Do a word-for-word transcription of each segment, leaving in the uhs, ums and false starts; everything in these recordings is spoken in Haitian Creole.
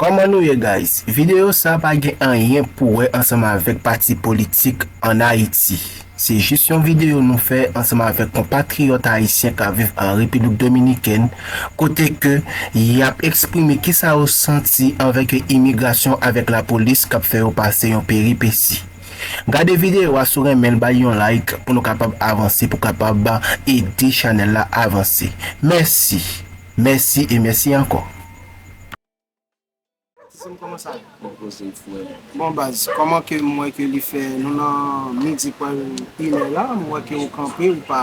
Kòman nou ye, guys? Videyo sa a pa gen anyen pou wè ansanm avèk pati politik ann Ayiti. Se jis yon videyo nou fè ansanm avèk konpatriyòt ayisyen k ap viv an Repiblik Dominikèn, kote ke y ap eksprime kisa yo santi anvè ke imigrasyon avèk lapolis k ap fè yo pase yon peripesi. Gade videyo a, si w renmen l, bay yon like pou nou kapab avanse, pou kapab ede chanèl la avanse. Mèsi, mèsi e mèsi ankò. Ti sè m, kòman sa ye? Bon koze, frè. Bon, baz, kòman ke m wè ke li fè, nou nan midi pral inè la, m wè ke ou kanpe, ou pa,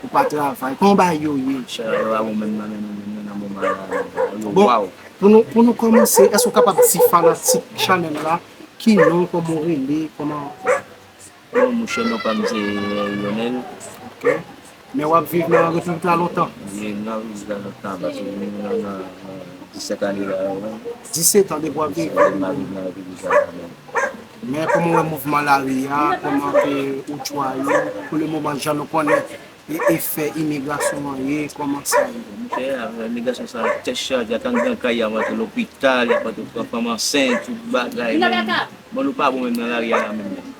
ou pa travay. Kòman bagay yo ye? Chè, yo pa bon menm nan men nou menm nan moman la. Yo, bon, waw. Pou nou, pou nou kòmanse, èske ou kapab di fanatik chanèl la ki non, kòman ou rele, kòman? Bon, monchè, non pa m se Lionel. Ok. Men w ap viv nan Repiblik la lontan? Wi, m nan Repiblik la lontan, paske m nan, nan, nan disèt ane la, wi. Disèt an depi w ap viv? Disèt an m ap viv nan Repiblik la, wi. Men kòman w wè mouvman lari a, kòman ke ou tchwaye, pou le moman, jan nou konnen, e, efè imigrasyon an ye, kòman sa ye? Monchè, afè imigrasyon sa, tèt chaje, ak anndan kay, y ap antre lopital, y ap antre pran fanm ansent, tout bagay, men, bon, nou pa bon menm nan lari a la menm, menm.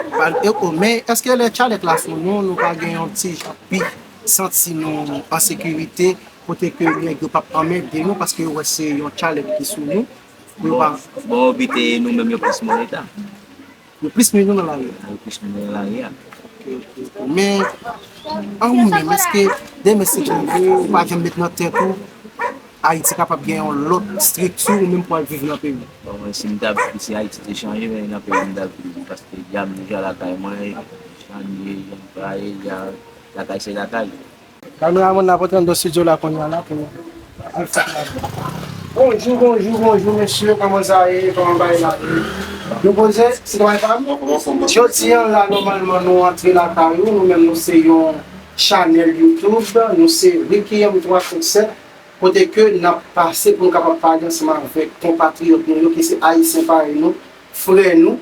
Pa, e, o, men èske lè tchalèk la sou nou, nou pa gen yon ti jan pi santi nou an sekirite, kote ke nèg yo p ap anmède nou, paske yo wè se yon tchalèk ki sou nou, pou yo pa... Bon, bon, bite nou menm yo plis mwen leta. Yo plis mwen nou nan lari a. Yo plis mwen nan lari a. Ok, ok, ok. Men, an ou menm, èske demen si Dye vle, ou pa janm met nan tèt ou, Ayiti kapab gen yon lòt estrikti ou menm pou al viv nan peyi? Bon, mwen, si m t ap, si Ayiti te chanje, men nan peyi m t ap viv, paske djab deja lakay mwen, jan m ye, jan m pa ye, dja, lakay se lakay. Kameramann la pote anndan estidyo la kounye a la pou al fè travay. Bonjou, bonjou, bonjou, mesye, kòman sa ye, kòman bagay la ye? Nou poze, sitwayen pa m. Jodi a la, nòmalman, nou antre lakay ou, nou menm, nou se yon chanèl YouTube, nou se Ricky M twa senk sèt, kote ke n ap pase pou nou kapab pale ansanm avèk konpatriyòt nou yo ki se ayisyen parèy nou, frè nou,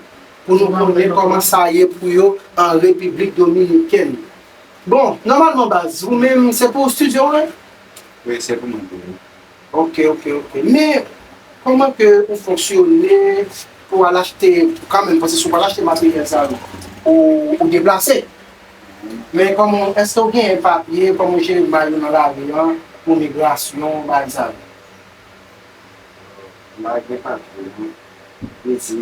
pou nou konnen kòman sa ye pou yo an Repiblik Dominikèn. Bon, nòmalman, baz, ou menm, se pou estidyo w, wi? Wi, se pou mwen, wi. Ok, ok, ok. Men, kòman ke ou fonksyone pou al achte, kanmenm, paske si w pral achte materyèl sa yo, ou, ou deplase. Men kòman, èske w gen papye, kòman w jere bagay yo nan lari a, pou migrasyon, bagay sa yo? M pa gen papye, non. Kredi,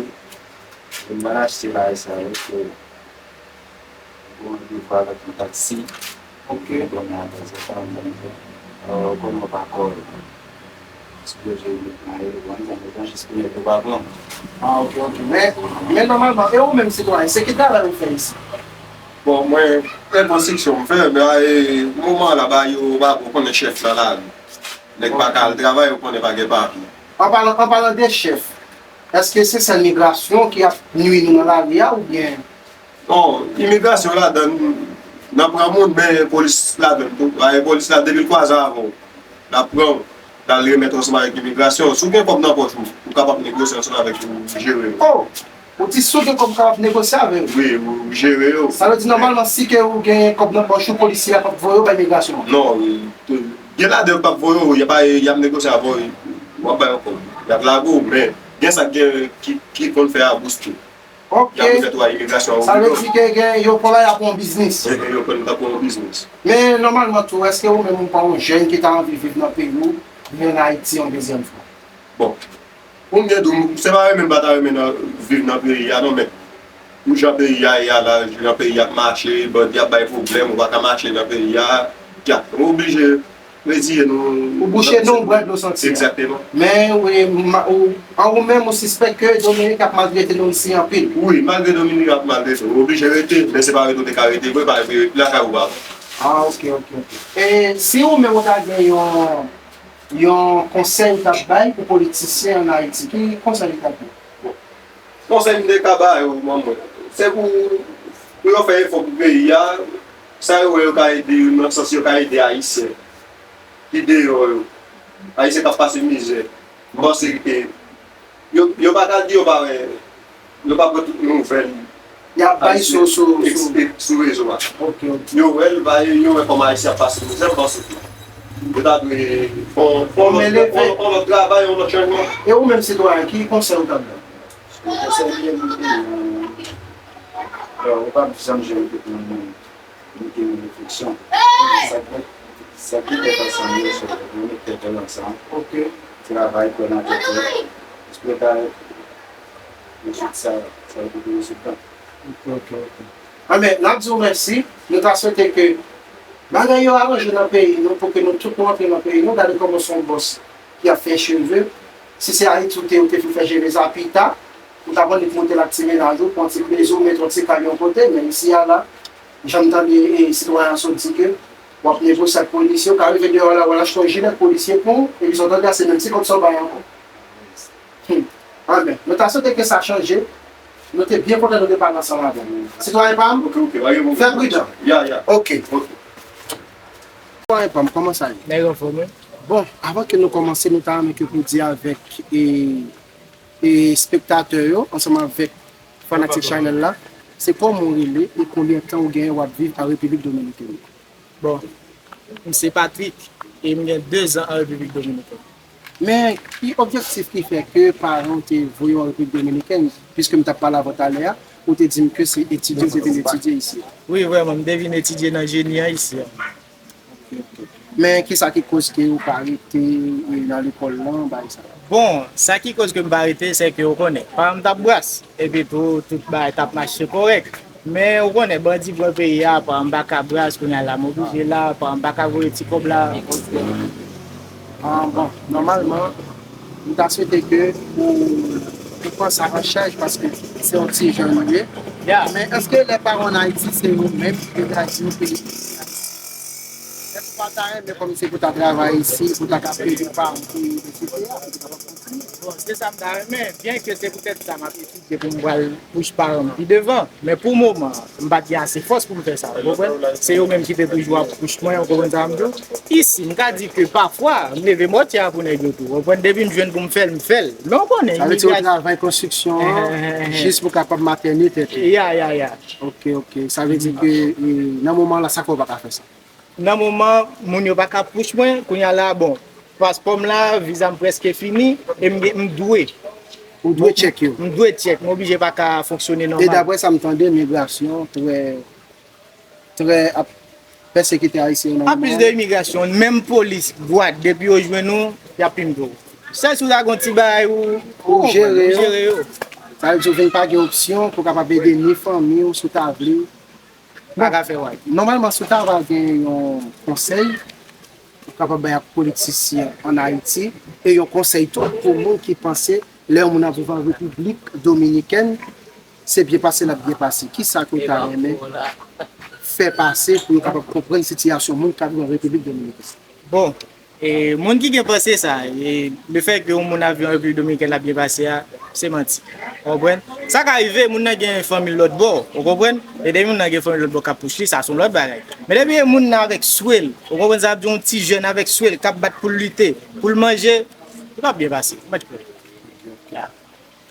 m pral achte bagay sa yo, ke Bon, de fwa avèk yon taksi. Ok. Bon, nan apèl se pa yon bon jan. Euh, kòman pa kò, sipoze met nan aeropò, an tanke jan jis pou nèg yo pa pran. Ah, ok, ok. Men, men nòmalman, e ou menm sitwayen, se ki travay ou fè isi? Bon, mwen, e konstriksyon m fè, men, e, moman la, ba yo, ba, ou konnen chèf nan lari. Nèg pa ka al travay, ou konnen pa gen papye. An palan, an palan de chèf, èske se sèl migrasyon ki ap nwi nou nan lari a, oubyen? Non, imigrasyon ladan, n ap pran moun, men polis ladan tou. Paske polis la, depi l kwaze avè w, l ap pran w, l al remèt w ansanm avèk imigrasyon. Si w gen kòb nan pòch ou, ou kapab negosye ansanm avèk yo, jere yo. Oh! Ou di si w gen kòb, ou kapab negosye avè yo? Wi, ou jere yo. Sa vle di, nòmalman, si ke ou gen kòb nan pòch ou, polisye a p ap voye w bay imigrasyon? Non, gen ladan yo p ap voye w, y ap, y ap negosye avè w, w ap bay yon kòb. Y ap lage w, men gen sa k gen ki, ki konn fè abous tou. Ok. Y ap remèt w a imigrasyon. Sa vle di ke gen, yo pran w la, y ap yon biznis. Gen, gen, yo pran w tankou yon biznis. Men nòmalman tou, èske ou menm ou pa yon jèn ki ta anvi viv nan peyi w, vin ann Ayiti yon dezyèm fwa? Bon, pou m byen di w, m, se pa renmen m pa ta renmen nan, viv nan peyi a non, men pou jan peyi a ye a la, jan peyi a ap mache, bandi ap bay pwoblèm, ou pa ka mache nan peyi a, dyak, nou oblije Reziye nou. Ou bouche nou, ou bwè dlo santi a. Egzakteman. Men, wi, ma, ou, an ou menm, ou sispèk ke Dominik ap maltrete nou isi anpil. Wi, malgre Dominik ap maltrete w, ou oblije rete, men se pa rete w te ka rete vre, paske lakay ou pa bon. Ah, ok, ok, ok. E si ou menm ou ta gen yon, yon konsèy ou t ap bay pou politisyen ann Ayiti, ki konsèy ou t ap bay? Bon. Konsèy m te ka ba yo, manman, se pou, pou yo fè efò pou peyi a, sa yo wè yo ka ede yo, nan sans yo ka ede Ayisyen ki deyò yo. Ayisyen k ap pase mizè. M panse ke yo, yo pa ka di yo pa wè, yo pa pran tout nouvèl y ap bay sou, sou, sou, sou rezo a. Ok, ok. Yo wè l, yo wè kòman Ayisyen ap pase mizè, m panse ke Yo ta dwe fè yon, fè yon lòt, fè yon, fè yon lòt travay, yon lòt chanjman. E ou menm sitwayen, ki konsèy ou t ap bay? Konsèy m gen pou di, bon, ou p ap janm jwenn tout moun. Mete nan refleksyon. Sa k, sa ki fèt ansanm yo, se yo met tèt yo ansanm. Ok. Travay, kwè nan tèt yo. Espere ta, ensuite sa, sa yo pote rezilta. Ok, ok, ok. Anben, n ap di w mèsi. Nou ta swete ke bagay yo aranje nan peyi nou pou ke nou tout nou antre nan peyi nou. Gade kòman se yon bòs ki ap fè cheve. Si se Ayiti ou te, ou te fin fè cheve sa pita, ou t ap annik monte l ak ti mennaj ou, pran ti plezi w, mete yon ti kay yon kote, men isi a la, jan m tande e, sitwayen an sot di ke w ap negosye ak polisye, w ka rive deyò la, w al achte yon jilèt polisye pou w, epi sa w tande a se menm ti kòb sa w bay ankò. Hmm. Anben, nou ta swete ke sa chanje. Nou te byen kontan nou te pale ansanm avè w. Sitwayen pa m, fè pridan. Ok. Sitwayen pa m, kòman sa ye? Nèg anfòm, wi. Bon, avan ke nou kòmanse, nou ta renmen ke pou di avèk e, e espektatè yo, ansanm avèk fanatik chanèl la, se kòman w rele e konbyen tan ou genyen w ap viv an Repiblik Dominikèn? Bon, m se Patrick e m gen de zan an Repiblik Dominikèn. Men ki objektif ki fè ke paran w te voye w an Repiblik Dominikèn? Piske m t ap pale avè w talè a, ou te di m ke se etidye ou te vin etidye isi a. Wi, vrèman, m te vin etidye nan jeni an isi a. Ok, ok. Men kisa ki koz ke ou pa rete, e, nan lekòl lan, bagay sa yo? Bon, sa ki koz ke m pa rete, se ke ou konnen, paran m t ap bras, epi tou, tout bagay t ap mache kòrèk. Men ou konnen, bandi pran peyi a, paran m pa ka bras, kounye a la m oblije la, paran m pa ka voye ti kòb la. Ah, bon, nòmalman, m ta swete ke ou, ou pran sa an chaj paske se yon ti jèn ou ye. Ya. Men èske lè paran w ann Ayiti, se yo menm ki te di w ke Èske w pa ta renmen kòmsi pou ta travay isi, pou ta ka peye pa pou etidye a, pou ta ka kontinye? Bon, se sa m ta renmen, byenke se poutèt sa m ap etidye pou m pral pous paran m pi devan. Men pou moman, m pa t gen ase fòs pou m fè sa, ou konprann? Se yo menm ki te toujou ap pous mwen, ou konprann sa m di w? Isi, m ka di ke pafwa, m leve mòtye a pou nèg yo tou, ou konprann? Depi m jwenn pou m fè l, m fè l. Men ou konnen, imigrasyon. Sa vle di ou travay konstriksyon an jis pou kapab matène tèt ou? Ya, ya, ya. Ok, ok. Sa vle di ke, e, nan moman la, sa fè w pa ka fè sa? Nan moman, moun yo pa ka pous mwen, kounye a la, bon, paspò m la, viza m prèske fini, e m gen, m dwe. Ou dwe tchèk yo? M dwe tchèk, m oblije pa ka fonksyone nòmal. E daprè sa m tande, migrasyon trè, trè ap pèsekite Ayisyen yo nan moman an. Anplis de imigrasyon, menm polis, dwàn, depi yo jwenn ou, y ap pimpe w. Sèl si w ta gen yon ti bagay ou, ou jere yo. Sa vle di ou vin pa gen opsyon pou w kapab ede ni fanmi w si w ta vle. Pa ka fè wè. Nòmalman, si w ta va gen yon konsèy ou kapab bay ak politisyen ann Ayiti, e yon konsèy tou pou moun ki panse lè yon moun ap viv an Repiblik Dominikèn, se byen pase l ap byen pase. Kisa ke w ta renmen fè pase pou yo kapab konprann sitiyasyon moun k ap viv an Repiblik Dominikèn? Bon, e, moun ki gen panse sa, e, lefètke yon moun ap viv an Repiblik Dominikèn ap byen pase a, se manti. Ou konprann? Sa ka rive, moun nan gen fanmi l lòt bò, ou konprann? E depi moun nan gen fanmi l lòt bò k ap pous li, sa se yon lòt bagay. Men depi e moun nan avèk swe l, ou konprann sa m ap di w, yon ti jèn avèk swe l k ap bat pou l lite, pou l manje, li p ap byen pase. Ou mèt kwè. Ya.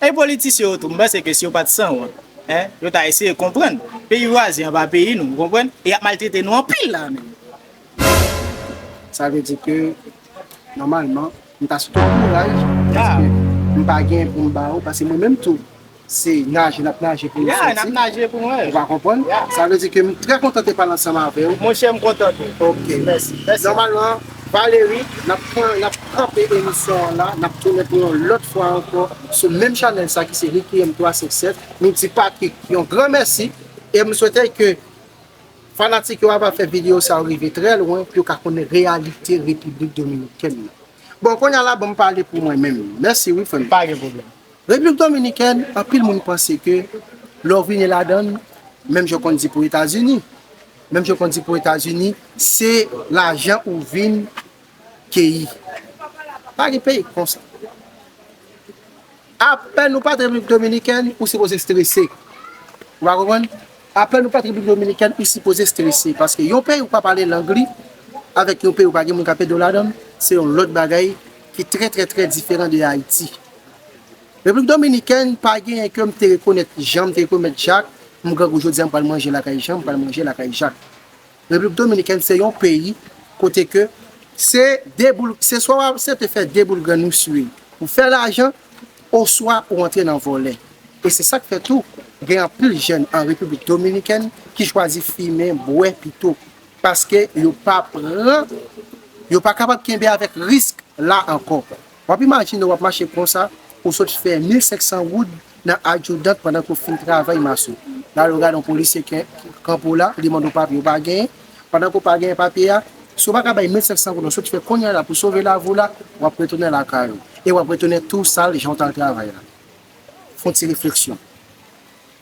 E politisyen yo tou, m panse ke si yo pa t sanwont, en, yo ta eseye konprann. Peyi vwazen an pa peyi nou, ou konprann? E y ap maltrete nou anpil la menm. Sa vle di ke, nòmalman, m ta swete w kouraj, paske m pa gen pou m ba ou, paske mwen menm tou, se naje n ap naje pou nou soti. Ya, n ap naje pou nou, wi. Ou pa konprann? Ya. Sa vle di ke m trè kontan te pale ansanm avè w. Monchè, m kontan tou. Ok. Mèsi. Mèsi. Nòmalman, Valery, n ap pran, n ap kanpe emisyon an la, n ap tounen pou yon lòt fwa ankò sou menm chanèl sa ki se Ricky M twa senk sèt. Nou di Patrick yon gran mèsi e m swete ke fanatik yo ava fè videyo sa yo rive trè lwen pou yo ka konnen reyalite Repiblik Dominikèn nan. Bon, kounye a la, ban m pale pou mwen menm. Mèsi wi, frè m. Pa gen pwoblèm. Repiblik Dominikèn, anpil moun panse ke lè w vini ladan l, menm jan w konn di pou Etazini, menm jan w konn di pou Etazini, se lajan ou vin keyi. Pa gen peyi konsa. Apèn ou pa t Repiblik Dominikèn, ou sipoze strese. Ou pa konprann? Apèn ou pa t Repiblik Dominikèn, ou sipoze strese. Paske yon peyi ou pa pale lang li, avèk yon peyi ou pa gen moun k ap ede w ladan l, se yon lòt bagay ki trè, trè, trè diferan de Ayiti. Repiblik Dominikèn pa genyen ke m te rekonèt Jan, m te rekonèt Jak, m grangou jodi a, m pral manje lakay Jan, m pral manje lakay Jak. Repiblik Dominikèn se yon peyi kote ke Se de boul, se swa w aksepte fè de boul grenn ou swiv pou fè lajan, oswa ou antre nan vòlè. E se sa k fè tou, gen anpil jèn an Repiblik Dominikèn ki chwazi fimen, bwè pito, paske yo pa pran, yo pa kapab kenbe avèk risk la ankò. W ap imajine w ap mache konsa, ou sot fè mil senk san goud nan adjudant pandan ke w fin travay mas ou. La, ou gade yon polisye ki kanpe w la, li mande w papye, ou pa genyen. Pandan ke w pa genyen papye a, si w pa ka bay mil senk san goud, ou sot fè kounye a la pou sove lavi w la, w ap retounen lakay ou. E w ap retounen tou sal jan w t al travay la. Fè yon ti refleksyon.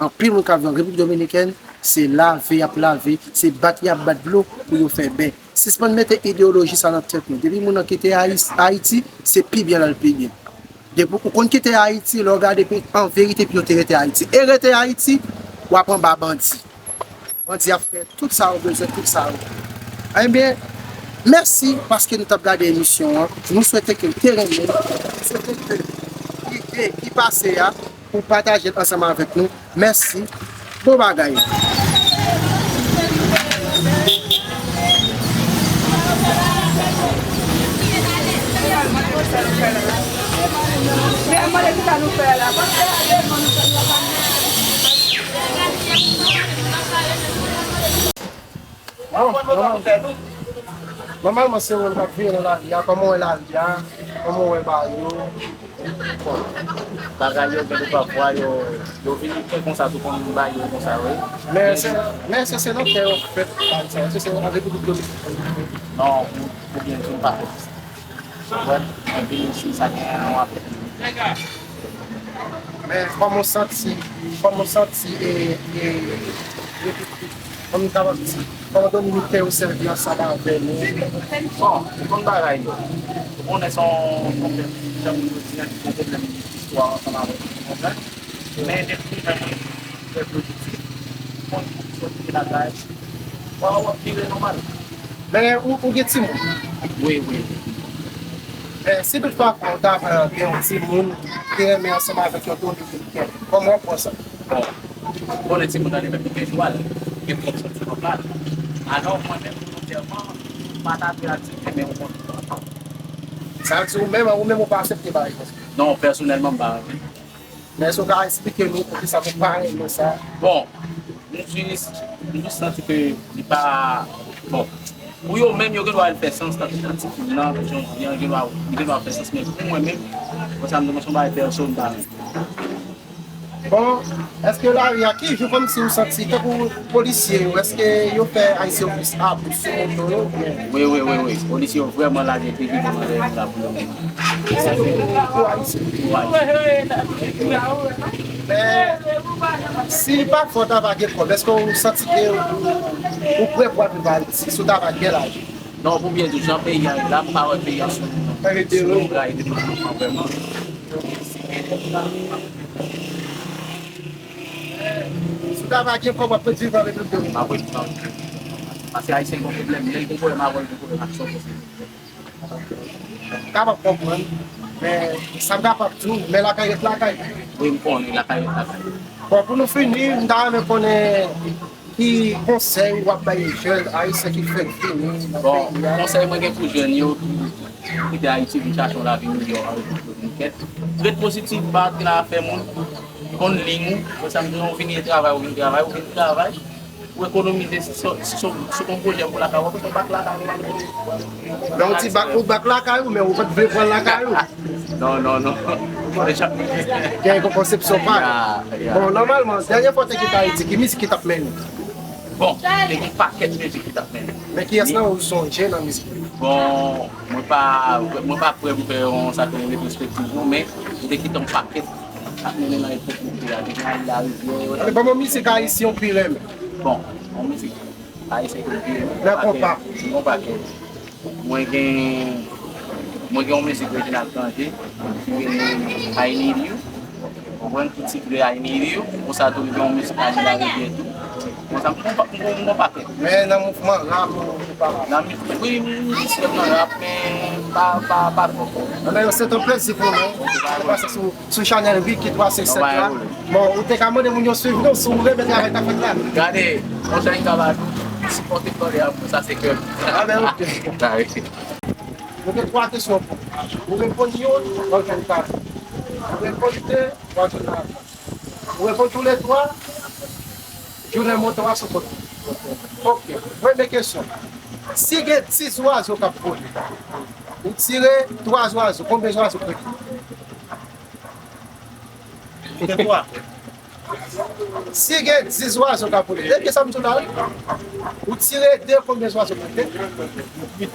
Anpil moun k ap viv an Repiblik Dominikèn, se lave y ap lave, se bat y ap bat dlo pou yo fè bè. Sispann mete ideyoloji sa nan tèt nou. Depi moun nan kite Ayis-, Ayiti, se pi byen l al pi byen. Depi ou konn kite Ayiti, lè w gade, an verite, pi yo te rete Ayiti. E rete Ayiti, w ap anba bandi. Bandi ap fè tout sa yo bezwen, tout sa yo. Ebyen, mèsi paske nou t ap gade emisyon an. Nou swete ke l te renmen. Nou swete ke ide ki pase a, ou pataje l ansanm avèk nou. Mèsi. Bon bagay. Bon, nòmal-, nòmalman, se ou menm k ap viv nan lari a, kòman w wè lari a, kòman w wè bagay yo? Bon, bagay yo, gen de pafwa, yo, yo vin fè konsa tou, konn bagay yo konsa, wi. Men se, men èske se nan kè yo fèt bagay sa yo? Èske se an Repiblik Dominikèn? Non, pou, pou byen di, m pa fèt. Wè, anpil isi, sa gen yon afè. Men kòman w santi, kòman w santi, e, e, e, kòman w kapab di, kòman Dominikèn yo sèvi ansanm avè nou? Bon, ou konn bagay yo. Ou konnen se yon pwoblèm, jan moun yo di a, se yon pwoblèm istwa ansanm avè nou, ou konprann? Men depi lè mwen trè pozitif, mwen soti lakay, w ap vire nòmal. Men ou, ou gen timoun? Wi, wi. Men si toutfwa ou ta gen yon timoun ki renmen ansanm avèk yon dominikèn, kòman w ap pran sa? Bon, ou konnen timoun nan li menm li gen dwa l, li gen pwòp santiman pa l. Alò, mwen menm, volontèman, m pa ta vle aksepte, men ou konn. Sa vle di ou menm, ou menm ou pa aksepte bagay konsa? Non, pèsonèlman, m pa anvi. Men èske w ka eksplike nou poukisa nou pa renmen sa? Bon, m jis, m jis santi ke li pa, bon, pou yo menm, yo gen dwa al fè sans, tankou pou ti moun nan, jan w di an, gen dwa, li gen dwa fè sans, men pou mwen menm, konsa m di, mwen se yon bagay pèso m pa renmen. Bon, èske lari a, ki jou kòmsi ou santi, tankou polisye yo, èske yo fè Ayisyen yo plis abou sou moto yo, oubyen? Wi, wi, wi, wi. Polisye yo vrèman lage pye devan nan lari la pou yo menm. Pou Ayisyen. Pou Ayisyen. Men, si pa fè w ta va gen kòb, èske ou santi ke ou, ou prè pou al viv Ayiti, si w ta va gen lajan? Non, pou byen di w, jan peyi a ye la, m pa wè peyi a sou, sou yon ray de devlopman vrèman. Si w ta va gen kòb, w ap ret viv an Repiblik Dominikèn. M ap ret viv an Repiblik Dominikèn. Paske Ayisyen gen pwoblèm, lè l gen pwoblèm avè w, l gen pwoblèm ak sa w panse. M kapab konprann, men sa m kapab di w, men lakay ret lakay. Wi, m konnen, lakay ret lakay. Bon, pou nou fini, m ta renmen konnen ki konsèy w ap bay jèn ayisyen ki fèk vini nan peyi a? Bon, konsèy mwen gen pou jèn yo ki kite Ayiti vin chache yon lavi miyò an Repiblik Dominikèn, ret pozitif, pa antre nan afè moun, konn liy ou. Konsa m di w, ou vini travay, ou vin travay, ou vin travay, ou ekonomize, si se, si se, si se yon pwojè pou lakay ou, ou fè yon bak lakay ou. Lè w di bak, ou bak lakay ou, men ou pa t vle pran lakay ou. Non, non, non. Deja. Gen yon konsepsyon pa l. Ya, ya. Bon, nòmalman, dènye fwa w te kite Ayiti, ki mizik ki t ap mennen w? Bon, te gen pakèt mizik ki t ap mennen. Men kiyès nan ou sonje nan mizik yo? Bon, mwen pa, mwen pa prè pou fè yon sa k rele retrospektiv, non, men mwen te kite yon pakèt k ap mennen nan epòk mwen te a. Te gen Ann Larivyè. Ban m yon mizik ayisyen w pi renmen. Bon, yon mizik ayisyen ke m pi renmen. Nan konpa. Yon pakèt. Mwen gen, mwen gen yon mizik Reginald Cangé ki rele I Need You. Ou konprann? Ki titre I Need You. Konsa tou, li gen yon mizik Annie Larivière tou. Konsa, m gon pa-, m gon, m gon pakèt. Men nan mouvman rap, ou pa rap? Nan mi-, wi, m, m jis fèt nan rap, men pa, pa, pa twò. Anben, se te yon plezi pou nou. Ok, pa de pwoblèm. Pase sou sou chanèl Ricky twa senk sèt la. Bon, ou te ka mande moun yo swiv nou si w renmen travay k ap fèt la. Gade, monchè, Ricky Abadou, sipòte m nan lè a pou sa se kè. Ah ben, ok. Ah, wi. Mwen gen twa kesyon pou ou. Ou reponn youn, w ap jwenn kado. Ou reponn de, w ap jwenn lajan. Ou reponn toulètwa, jounen moto a sou kont ou. Ok, premye kesyon. Si gen dis zwazo k ap vole, ou tire twa zwazo, konbyen zwazo k rete? Gen twa. Si gen dis zwazo k ap vole, tande sa m di w la, wi. Ou tire de, konbyen zwazo k rete?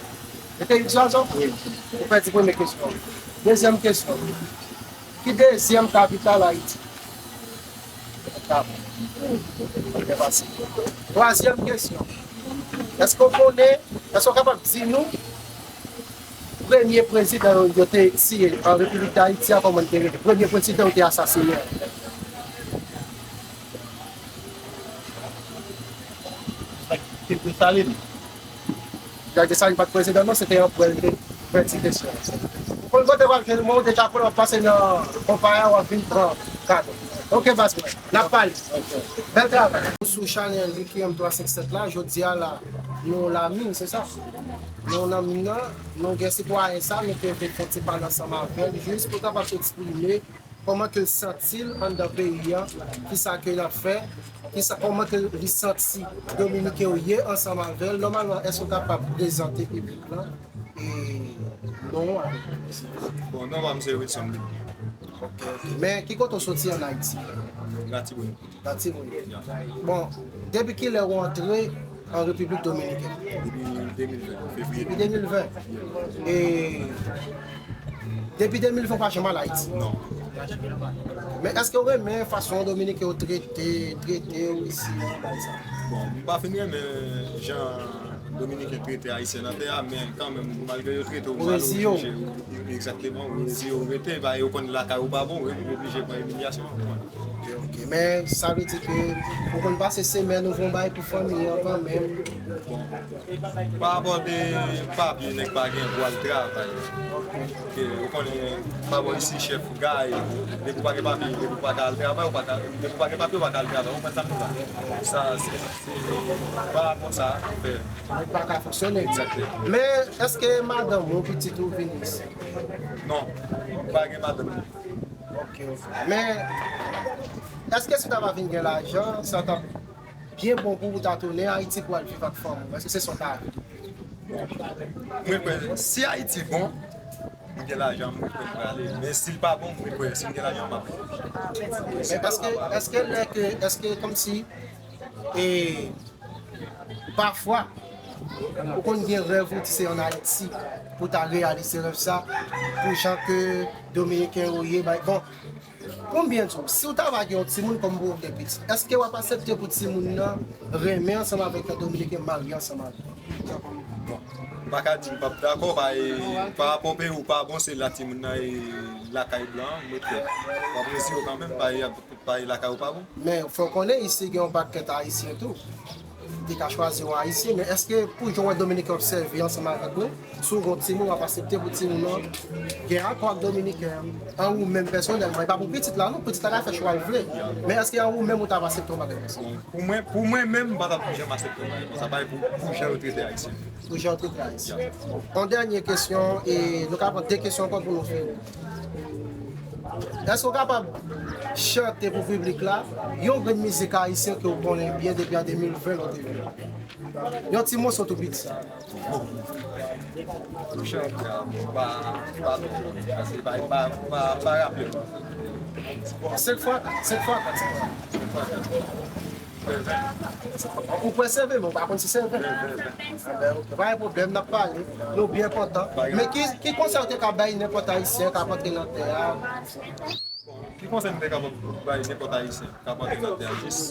Rete uit zwazo? Ou pèdi premye kesyon. Dezyèm kesyon. Ki dezyèm kapital Ayiti? Gabon. Twazyèm kesyon. Èske w konnen, èske w kapab di nou premye prezidan yo te tiye an Repiblik Dayiti a, kòman l te rele? Premye prezidan yo te asasinen an? Desalin. Desalin pa t prezidan non, se te anperè li te. Pèdi kesyon. Ou konn kote w ap jwenn mwen, ou deja konnen w ap pase nan konpay a, w ap vin pran kado. Ok, baz mwen. N ap pale. Bèl travay. Sou chanèl Ricky M twa senk sèt la, jodi a la, nou la min, se sa? Nou nan min nan, nou gen sitwayen sa, nou te vle fè yon ti pale ansanm avè l, jis pou kapab eksprime kòman ke l santi l anndan peyi a, kisa ke l ap fè, kisa, kòman ke li santi Dominiken yo ye ansanm avè l. Nòmalman, èske w kapab prezante piblik lan e non w avèk nou, silvouplè? Bon, non pa m se Wilson Louis. Ok, ok. Men ki kote w soti ann Ayiti? Latibonit. Latibonit. Bon, depi kilè ou antre an Repiblik Dominikèn? Depi de mil ven, fevriye. Depi de mil ven. E depi de mil ven ou pa janm al Ayiti? Non. Men èske w renmen fason Dominiken yo trete, trete w isi an, bagay sa? Bon, m pa fin renmen jan Dominiken trete Ayisyen nan tè a, men kanmenm, malgre yo trete w mal, ou oblije, ou, egzakteman, ou oblije ou rete, paske yo konn lakay ou pa bon, ou oblije pran imilyasyon an. Ok, men sa vle di ke ou konn pase semèn ou fè yon bagay pou fanmi an kanmenm. Bon, pa rapò de papye nèg pa gen pou al travay. Ok, ou konnen pa bò isi chèf gay, depi w pa gen papye, depi w pa ka al travay, ou pa ka, depi w pa gen papye, ou pa ka al travay. Ou konprann sa m di la? Sa, se, se pa rapò sa fè. Nèg pa ka fonksyone. Egzakteman. Men, èske madanm ou, pitit ou vin isi? Non, m pa gen madanm. Ok, ok. Men, èske si w ta va vin gen lajan, sa t ap byen bon pou ou ta tounen Ayiti pou al viv ak fanmi w? Èske se sa w ta vle? Mwen kwè, si Ayiti bon, m gen lajan, mwen kwè m prale. Men si l pa bon, mwen kwè, si m gen lajan, m ap rete. Men èske, èske lè ke, èske kòmsi, e, pafwa, ou konn gen rèv ou di se ann Ayiti pou w ta reyalize rèv sa, pou jan ke Dominiken yo ye, bay, bon, pou m byen di w, si w ta va gen yon timoun kòm pou w gen pitit, èske w ap aksepte pou timoun nan renmen ansanm avèk yon Dominiken, marye ansanm avè l? Bon, m pa ka di m p ap dakò, pa, e, pa rapò peyi w pa bon, se la timoun nan e lakay blan, mwen kwè. W ap resi yo kanmenm, pa, e, pa e lakay ou pa bon. Men, fò w konnen, isi gen yon pakèt Ayisyen tou. Te ka chwazi yon Ayisyen, men èske pou jan w wè Dominiken ap sèvi ansanm avèk nou, si w gen yon timoun, w ap aksepte pou timoun nan gen akò ak Dominiken an? An ou menm pèsonèlman, e pa pou pitit la non, pitit la ka fè chwa l vle. Men èske an ou menm ou t ap aksepte yon bagay konsa? Pou mwen, pou mwen menm, m pa t ap janm aksepte yon bagay konsa, paske pou, pou jan yo trete Ayisyen. Pou jan yo trete Ayisyen. Yon dènye kesyon, e nou ka pran de kesyon ankò pou nou fini. Èske w kapab chante pou piblik la yon grenn mizik ayisyen ke w konnen byen depi an de mil ven lè w te vini? Yon ti moso tou piti. Pou chante a, m pa, m pa twò konnen, paske pa, pa, pa, pa raple m. Bon, senk fwa kat, senk fwa kat, senk fwa kat. Ou kwè se ven, men ou pa konn si se ven. Ven, ven, ven. Anben, ok, pa gen pwoblèm, n ap pale. Nou byen kontan. Men ki, ki konsèy ou te ka bay nenpòt Ayisyen k ap antre nan tè a? Ki konsèy m te kapab bay nenpòt Ayisyen k ap antre nan tè a? Jis,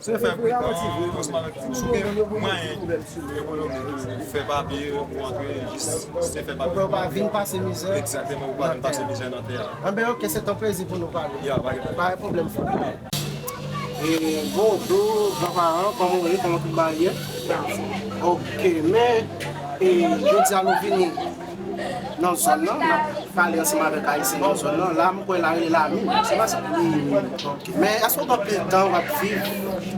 se fè pridan, ansanm avèk, si w gen mwayen ekonomik, fè papye, ou antre, jis, se fè papye. Pou w pa vin pase mizè. Egzakteman, pou w pa vin pase mizè nan tè a. Anben, ok, se te yon plezi pou nou pale. Ya, pa gen pwoblèm. Pa gen pwoblèm, frè. E, bonjou, granparan, kòman w ye? Kòman tout bagay ye? Ok, men, e, jodi a nou vini nan zòn nan, n ap pale ansanm avèk Ayisyen nan zòn nan. La, m kwè la rele Lami, se pa sa? Wi, wi, wi. Men, èske w gen anpil tan w ap viv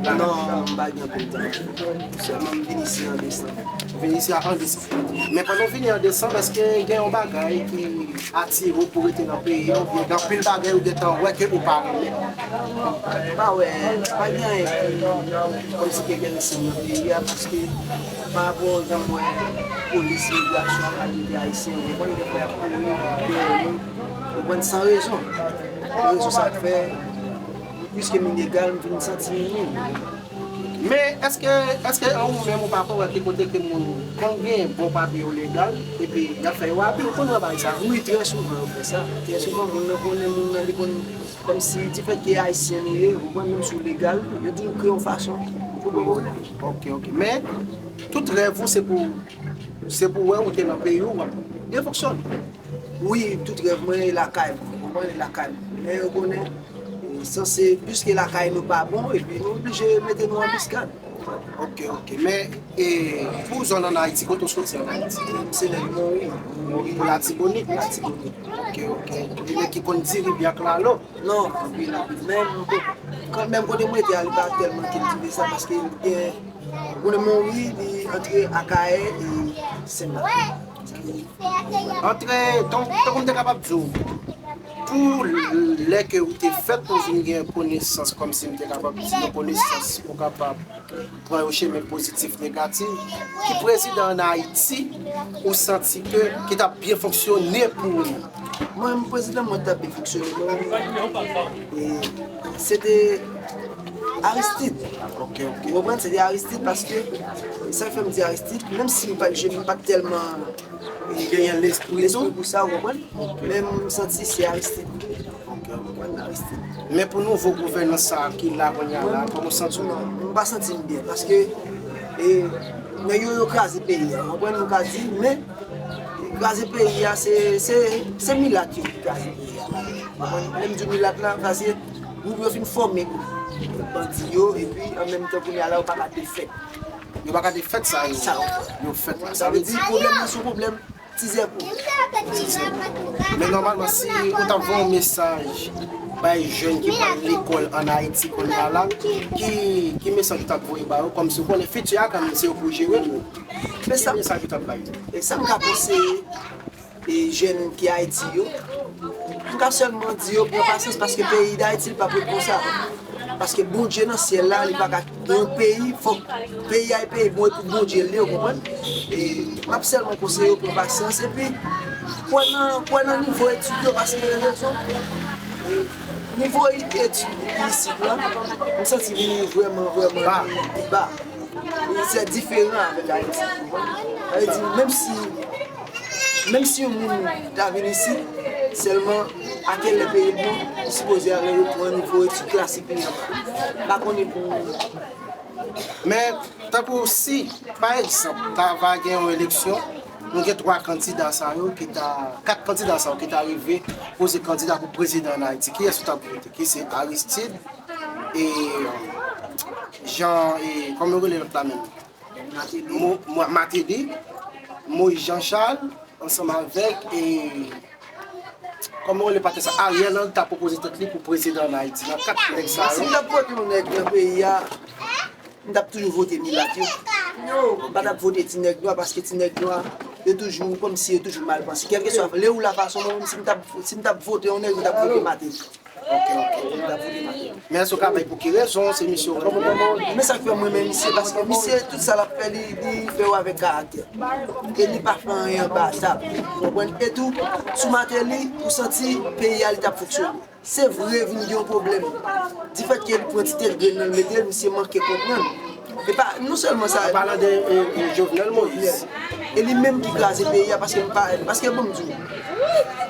la? Non, m pa gen anpil tan. Sèlman m vin isi an desanm. Vin isi a an desanm. Men pandan w vini an desanm, èske gen yon bagay ki atire w pou rete nan peyi a, oubyen gen anpil bagay ou gentan wè ke ou pa renmen? M pa wè, pa gen anyen ki kòmsi ke gen resan nan peyi a, paske pa rapò jan m wè polis, migrasyon ap maltrete Ayisyen, ou konprann, gen fwa y ap kouri dèyè nou, ou konprann, san rezon. Rezon sa k fè, piske m ilegal, m vin santi m. Men, èske, èske ou menm ou pa kwè ki kote ke moun, kon gen bon papye yo legal, epi y ap fè yo abi, ou konn wè bagay sa? Wi, trè souvan yo fè sa. Trè souvan, moun nan konnen moun nan, li konn, kòmsi, difèt ke ayisyen li ye, ou konprann, menm si w legal, yo toujou kreye yon fason pou yo. Ok, ok. Men, tout rèv ou, se pou, se pou wè ou te nan peyi ou, w ap byen fonksyone. Wi, tout rèv mwen e lakay mwen. Ou konprann, e lakay mwen. Men yo konnen, e, sanse, piske lakay nou pa bon, epi nou oblije mete nou anbiskad. Ok, ok. Men, e, pou zòn ann Ayiti, kote w soti ann Ayiti? E, m se nèg Mori. Mori pou Latibonit? Latibonit. Ok, ok. Li nèg ki konn diri byen ak lalo? Non, anpil, anpil. Men, m pou, kanmenm kote m rete a, li pa tèlman kiltive sa, paske gen, ou konnen Mori, li antre Akayè e Senmak. Antre, tan, tankou m te kapab di w, pou lè ke ou te fèt, ou vin gen konesans, kòmsi m te kapab di, yon konesans pou kapab pran yon chemen pozitif, negatif, ki prezidan ann Ayiti ou santi ke, ki t ap byen fonksyone pou ou? Mwen, prezidan mwen t ap byen fonksyone, non. E, se te Aristide. Ok, ok. Ou konprann? Se te Aristide paske, sa k fè m di Aristide, menm si m pa, je, m pa t tèlman, e, genyen lespri, lespri pou sa, ou konprann? Ok. Men m santi se Aristide. Ok, ok. Ou konprann, Aristide. Men pou nouvo gouvènans sa a ki la kounye a la, kòman w santi w? Non, m pa santi m byen, paske, e, nèg yo, yo kraze peyi a, ou konprann, nou ka di, men kraze peyi a, se, se, se milat yo ki kraze peyi a. Ou konprann? Lè m di milat la, paske gwoup yo fin fòme gwoup bandi yo, epi an menm tan kounye a la, yo pa ka defèt. Yo pa ka defèt sa yo, sa yo fè, yo fèt la. Sa vle di, pwoblèm nan se yon pwoblèm tizè kou. Men nòmalman, si ou t ap voye yon mesaj bay jèn ki pral lekòl ann Ayiti kounye a la, ki, ki mesaj ou t ap voye ba yo? Kòmsi ou konnen fiti a kanmenm se yo pou jere l. Ki mesaj ou t ap bay yo? E sa m ka konseye, e, jèn ki Ayiti yo, m ka sèlman di yo pran pasyans, paske peyi Dayiti, li p ap ret konsa. Paske Bondye nan syèl la, li pa ka gen yon peyi, fòk peyi a e peyi bon, e pou Bondye l ye, ou konprann? E m ap sèlman konseye yo pran pasyans, epi kwè nan, kwè nan nivo etid yo, paske gen rezon, e, nivo etid isit la, m santi li vrèman, vrèman ba. Li, li diferan avèk Ayiti, ou konprann? Sa vle di, menm si Menm si yon moun ta vin isit, sèlman a kèlè peyi l bon, li sipoze al pran nivo etid klasik li anba. M pa konnen pou. Men, tankou si, pa egzanp, ta va gen yon eleksyon, nou gen twa kandida sa yo ki ta, kat kandida sa yo ki ta rive poze kandida pou prezidan ann Ayiti, kiyès ou t ap vote? Ki se Aristide, e, Jean, e, kòman yo rele lòt la menm? Mo-, Mo-, Martelly, Moïse Jean Charles, ansanm avèk, e, kòman yo rele patnè sa? Ariel Henry ta pwopoze tèt li pou prezidan ann Ayiti. Nan kat nèg sa yo. Si m t ap vote yon nèg nan peyi a, m t ap toujou vote milat yo. M pa t ap vote ti nèg nwa, paske ti nèg nwa, yo toujou, kòmsi yo toujou mal panse. Kèlkeswa lè ou la fason, mwen menm, si m t ap, si m t ap vote yon nèg, m t ap vote Martelly. Ok, ok. Men èske w ka bay pou ki rezon se misye w renmen? Men sa k fè m renmen misye, paske misye, tout sa l ap fè, li, li fè yo avèk karaktè. E li pa fè anyen anba tab. Ou konprann? E tou, sou Martelly, ou santi peyi a, li t ap fonksyone. Se vre, vin gen yon pwoblèm. Difèt ke li pran ti tèt grenn nan, l mete l, misye manke konprann. E pa, non sèlman sa. An palan de, e, e, Jovenel Moïse. E li menm ki kraze peyi a, paske m pa, paske bon, m di w,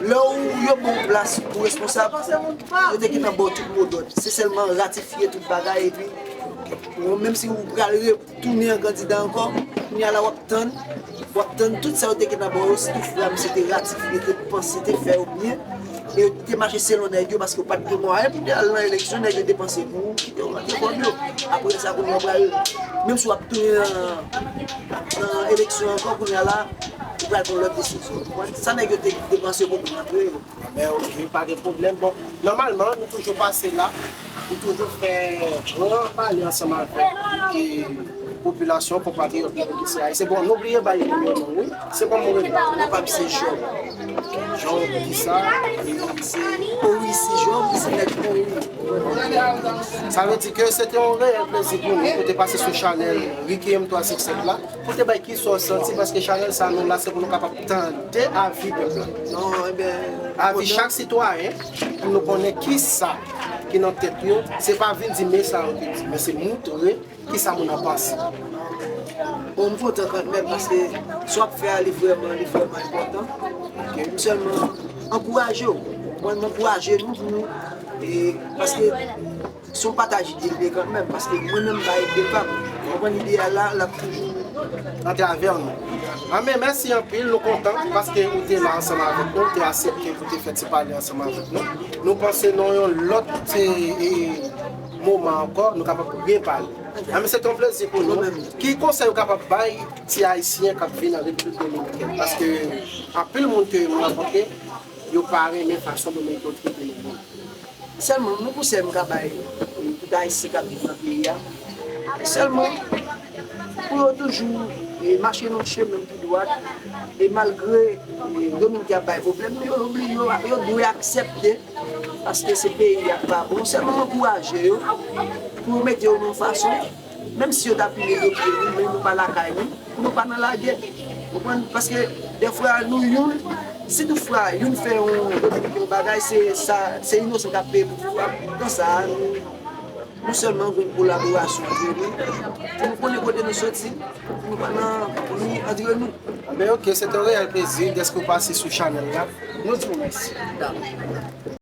lè w, yo ba w plas pou responsab, yo te gentan ba w tout modòd. Se sèlman ratifye tout bagay, epi, bon, menm si ou pral re-, tounen an kandida ankò, kounye a la w ap tann, w ap tann tout sa yo te gentan ba w yo, si toutfwa misye te ratifye, te panse, te fè yo byen, e yo te mache selon nèg yo, paske yo pa t gen mwayen pou te al nan eleksyon, nèg yo te panse pou kite yo rantre kòb yo. Apre sa, kounye a w pral, menm si w ap tounen nan, nan, Eleksyon ankò, kounye a la, ou pral pran lòt desizyon. Ou konprann? Sa nèg yo te, te panse yo pou rantre yo. Men ok, pa gen pwoblèm. Bon, nòmalman, nou toujou pase la. Nou toujou fè gran pale ansanm avèk, e, popilasyon, konpatriyòt nou ki se Ayisyen. Bon, nou bliye bay nimewo nou, wi. Se kòman ou rele? Mwen pa m se Job. Job kisa? E se Orisi Job, se nèg Ori. Sa vle di ke se te yon reyèl plezi pou nou pou te pase sou chanèl Ricky M twa senk senk la, pou te bay kisa w santi, paske chanèl sa nou la, se pou nou kapab tande avi pèp la. Non, ebyen, avi chak sitwayen, pou nou konnen kisa ki nan tèt yo. Se pa vin di men sa yo te di, men se moutre kisa moun nan panse. Bon, m kontan kanmenm, paske sa w ap fè a, li vrèman, li vrèman enpòtan. Ok. M sèlman ankouraje w. Mwen, m ankouraje nou pou nou, e, paske se yon pataj ide l ye kanmenm, paske mwen menm m pa ede pa m. Ou konprann, ide a la, l ap toujou antrave nou. Anben, mèsi anpil, nou kontan paske ou te la ansanm avèk nou, ou te aksepte pou te fè ti pale ansanm avèk nou. Nou panse nan yon lòt, e, e, moman ankò, nou kapab repale. Anben, se te yon plezi pou nou. Ki konsèy ou kapab bay ti Ayisyen k ap viv nan Repiblik Dominikèn? Paske anpil moun ke m rankontre, yo pa renmen fason Dominik yo trete yo. Sèlman, yon konsèy m ka bay, e, tout Ayisyen k ap viv nan peyi a, sèlman, pou yo toujou, e, mache nan chemen ki dwat, e malgre, e, Dominiken ap bay pwoblèm, yo oblije, yo, yo dwe aksepte, paske se peyi a k pa bon. Sèlman ankouraje yo, pou yo mete yo nan yon fason, menm si yo ta pi melodye nou, men nou pa lakay nou, pou nou pa nan lagè. Ou konprann? Paske dèfwa nou youn, si toutfwa youn fè yon, yon bagay, se sa, se inosan k ap peye pou fwa. Nan sa a, nou, nou sèlman vle kolaborasyon antre nou, pou nou konnen kote nou soti, pou nou pa nan, nou antre nou. Men ok, se te yon reyèl plezi dèske w pase sou chanèl la. Nou di w mèsi.